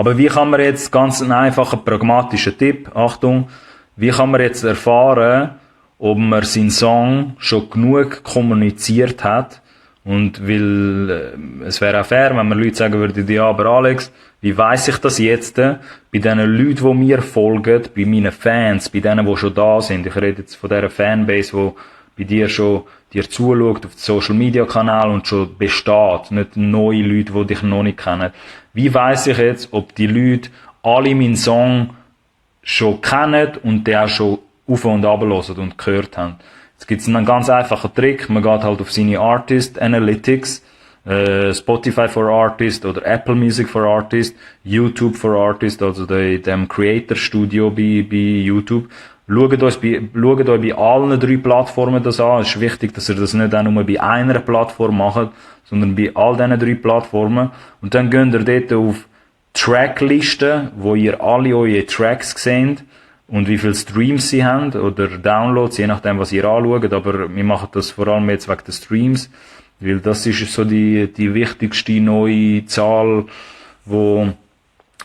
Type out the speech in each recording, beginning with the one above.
Aber wie kann man jetzt, ganz ein einfacher, pragmatischer Tipp, Achtung, wie kann man jetzt erfahren, ob man seinen Song schon genug kommuniziert hat? Und weil, es wäre auch fair, wenn man Leute sagen würden, ja, aber Alex, wie weiss ich das jetzt? Bei den Leuten, die mir folgen, bei meinen Fans, bei denen, die schon da sind. Ich rede jetzt von dieser Fanbase, die bei dir schon dir zuschaut auf den Social Media Kanal und schon besteht. Nicht neue Leute, die dich noch nicht kennen. Wie weiss ich jetzt, ob die Leute alle meinen Song schon kennen und den auch schon auf und runter hören und gehört haben? Jetzt gibt's einen ganz einfachen Trick. Man geht halt auf seine Artist Analytics, Spotify for Artist oder Apple Music for Artist, YouTube for Artist, also dem Creator Studio bei YouTube. Schaut euch bei allen 3 Plattformen das an. Es ist wichtig, dass ihr das nicht auch nur bei einer Plattform macht, sondern bei all diesen 3 Plattformen. Und dann geht ihr dort auf Tracklisten, wo ihr alle eure Tracks seht und wie viele Streams sie haben oder Downloads, je nachdem, was ihr anschaut. Aber wir machen das vor allem jetzt wegen den Streams, weil das ist so die wichtigste neue Zahl, wo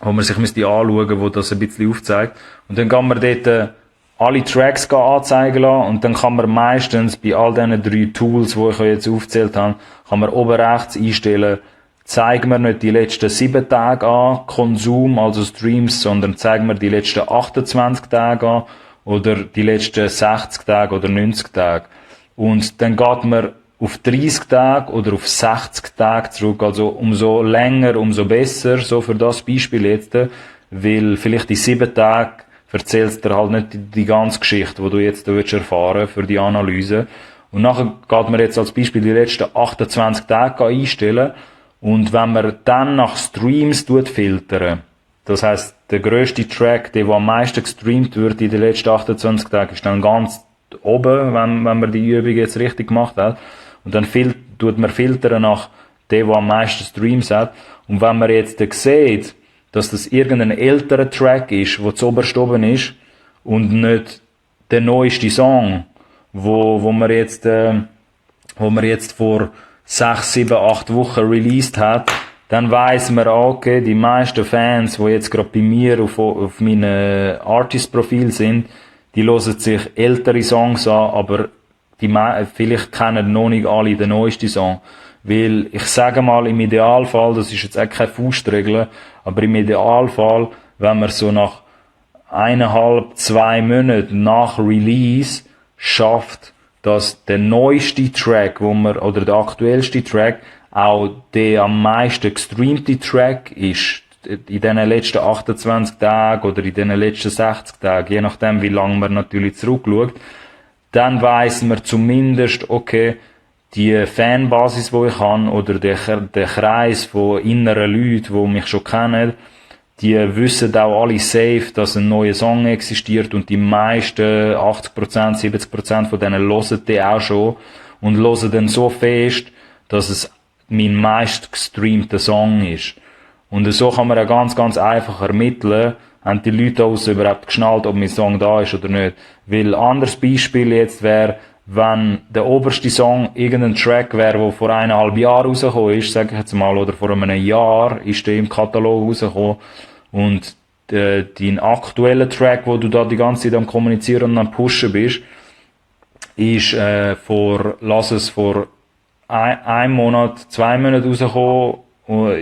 man sich müsste anschauen, wo das ein bisschen aufzeigt. Und dann kann man dort alle Tracks anzeigen lassen und dann kann man meistens bei all diesen 3 Tools, die ich euch jetzt aufgezählt habe, kann man oben rechts einstellen, zeig mir nicht die letzten 7 Tage an, Konsum, also Streams, sondern zeig mir die letzten 28 Tage an oder die letzten 60 Tage oder 90 Tage. Und dann geht man auf 30 Tage oder auf 60 Tage zurück, also umso länger, umso besser, so für das Beispiel jetzt, weil vielleicht die 7 Tage erzählst dir halt nicht die ganze Geschichte, die du jetzt erfahren für die Analyse. Und nachher geht man jetzt als Beispiel die letzten 28 Tage einstellen. Und wenn man dann nach Streams filtern, das heisst, der grösste Track, der am meisten gestreamt wird in den letzten 28 Tagen, ist dann ganz oben, wenn man die Übung jetzt richtig gemacht hat. Und dann tut man filtern nach dem, der am meisten Streams hat. Und wenn man jetzt sieht, dass das irgendein älterer Track ist, der zuoberst oben ist, und nicht der neueste Song, wo man jetzt vor 6, 7, 8 Wochen released hat, dann weiss man, okay, die meisten Fans, die jetzt gerade bei mir auf meinem Artist-Profil sind, die hören sich ältere Songs an, aber vielleicht kennen noch nicht alle den neuesten Song. Weil, ich sage mal, im Idealfall, das ist jetzt auch keine Faustregel, aber im Idealfall, wenn man so nach 1,5, 2 Monaten nach Release schafft, dass der neueste Track, oder der aktuellste Track, auch der am meisten gestreamte Track ist, in den letzten 28 Tagen oder in den letzten 60 Tagen, je nachdem, wie lange man natürlich zurückschaut, dann weiss man zumindest, okay, die Fanbasis, die ich habe, oder der Kreis von inneren Leuten, die mich schon kennen, die wissen auch alle safe, dass ein neuer Song existiert und die meisten, 80%, 70% von denen hören den auch schon und hören den so fest, dass es mein meist gestreamter Song ist. Und so kann man ja ganz, ganz einfach ermitteln, haben die Leute aus überhaupt geschnallt, ob mein Song da ist oder nicht. Weil anderes Beispiel jetzt wäre, wenn der oberste Song irgendein Track wäre, der vor 1,5 Jahren rausgekommen ist, sag ich jetzt mal, oder vor einem Jahr ist der im Katalog rausgekommen und dein aktueller Track, wo du da die ganze Zeit am Kommunizieren und am Pushen bist, ist vor einem Monat, 2 Monaten rausgekommen,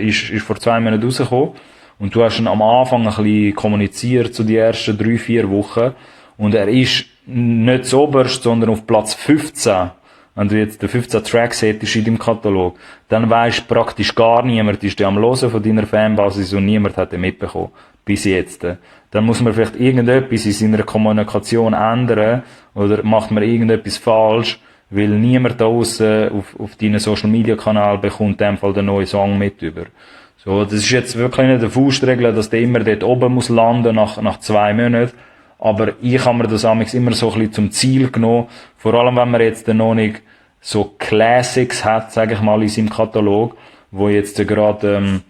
ist vor 2 Monaten rausgekommen und du hast ihn am Anfang ein bisschen kommuniziert, zu den ersten 3, 4 Wochen und er ist nicht zuoberst, sondern auf Platz 15. Wenn du jetzt den 15 Tracks hättest in deinem Katalog, dann weisst praktisch gar niemand, ist der am Hören von deiner Fanbasis und niemand hat den mitbekommen. Bis jetzt. Dann muss man vielleicht irgendetwas in seiner Kommunikation ändern oder macht man irgendetwas falsch, weil niemand da aussen auf deinen Social Media Kanal bekommt in dem Fall den neuen Song mit über. So, das ist jetzt wirklich nicht eine Faustregel, dass der immer dort oben muss landen nach 2 Monaten. Aber ich habe mir das amigs immer so ein bisschen zum Ziel genommen. Vor allem, wenn man jetzt noch nicht so Classics hat, sage ich mal, in seinem Katalog, wo jetzt gerade,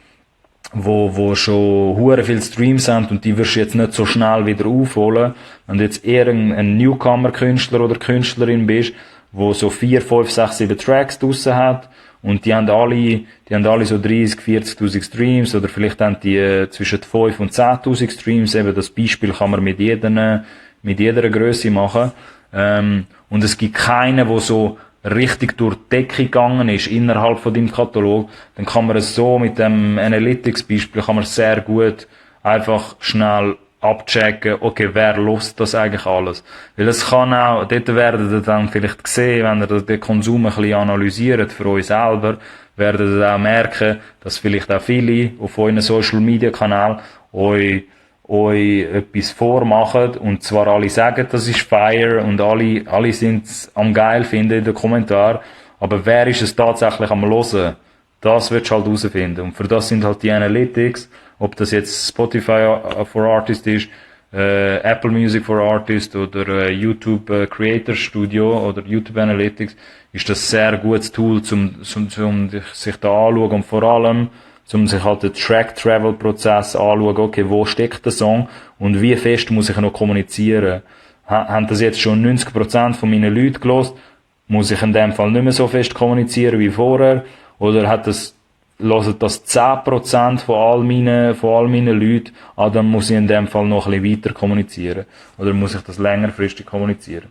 wo schon hure viel Streams haben und die wirst du jetzt nicht so schnell wieder aufholen. Wenn du jetzt eher ein Newcomer-Künstler oder Künstlerin bist, wo so 4, 5, 6, 7 Tracks draussen hat und die haben alle so 30, 40.000 Streams, oder vielleicht haben die zwischen 5 und 10.000 Streams. Eben das Beispiel kann man mit jeder Größe machen. Und es gibt keinen, der so richtig durch die Decke gegangen ist innerhalb von deinem Katalog. Dann kann man es so mit dem Analytics-Beispiel kann man sehr gut einfach schnell abchecken, okay, wer lost das eigentlich alles? Weil es kann auch, dort werdet ihr dann vielleicht sehen, wenn ihr den Konsum ein bisschen analysiert für euch selber, werdet ihr auch merken, dass vielleicht auch viele auf euren Social Media Kanal euch etwas vormachen, und zwar alle sagen, das ist Fire, und alle sind's am geil finden in den Kommentaren, aber wer ist es tatsächlich am hören? Das willst du halt herausfinden. Und für das sind halt die Analytics, ob das jetzt Spotify for Artists ist, Apple Music for Artists oder YouTube Creator Studio oder YouTube Analytics, ist das sehr gutes Tool, um sich da anzuschauen, und vor allem, um sich halt den Track-Travel-Prozess anschauen, okay, wo steckt der Song und wie fest muss ich noch kommunizieren. Haben das jetzt schon 90% von meinen Leuten gelost, muss ich in dem Fall nicht mehr so fest kommunizieren wie vorher, oder hören das 10% von all meinen Leuten, dann muss ich in dem Fall noch ein bisschen weiter kommunizieren, oder muss ich das längerfristig kommunizieren.